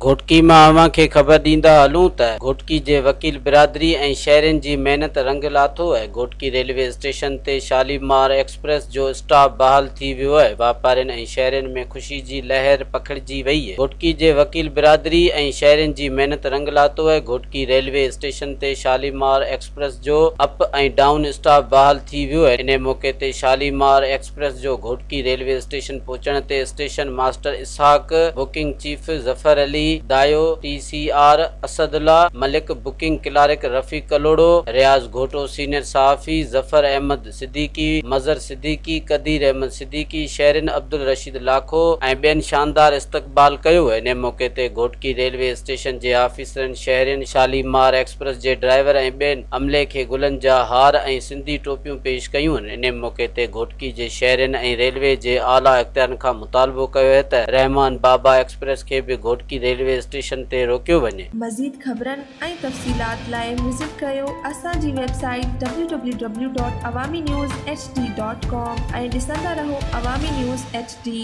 گهوٽڪي مان اوهان کي خبر ڏيندا هلون ته گهوٽڪي جي وڪيل برادري ۽ شهرين جي محنت رنگ لاٿو ۽ گهوٽڪي ريلوي اسٽيشن تي شاليمار ايڪسپريس جو اسٽاپ بحال ٿي ويو ۽ واپارين ۽ شهرين ۾ خوشي جي لهر پکڙجي وئي. گهوٽڪي جي وڪيل برادري ۽ شهرين جي محنت رنگ لاٿو ۽ گهوٽڪي ريلوي اسٽيشن تي شاليمار ايڪسپريس جو اپ ۽ ڊائون اسٽاپ بحال ٿي ويو. انهي موقعي تي شاليمار ايڪسپريس جو گهوٽڪي ريلوي اسٽيشن پهچڻ تي station master Ishaq, booking chief Zafar Ali Dayo, T C R Asadullah Malik, booking clerk Rafiq Kalhoro, Riaz Ghoto, senior صحافي ظفر احمد صديقي، مظهر صديقي، قدير احمد صديقي، شهرين عبدالرشيد لاکو ۽ ٻين شاندار استقبال ڪيو. انهي موقعي تي گهوٽڪي ريلوي اسٽيشن جي آفيسرن، شهرين، شاليمار ايڪسپريس جي ڊرائيور ۽ ٻين عملي کي گلن جا هار ۽ سنڌي ٽوپيون پيش ڪيون. انهي موقعي تي گهوٽڪي جي شهرين ۽ ريلوي جي اعليٰ اختيارين کان مطالبو ڪيو آهي ته رحمان بابا ايڪسپريس کي به گهوٽڪي ريلوي اسٽيشن تي روڪيو وڃي. مزيد خبرن ۽ تفصيلات لاء وزٽ ڪريو اسان جي web site www.awaminews.hd.com ۽ ڏسندا رهو عوامي نيوز ايڇ ڊي.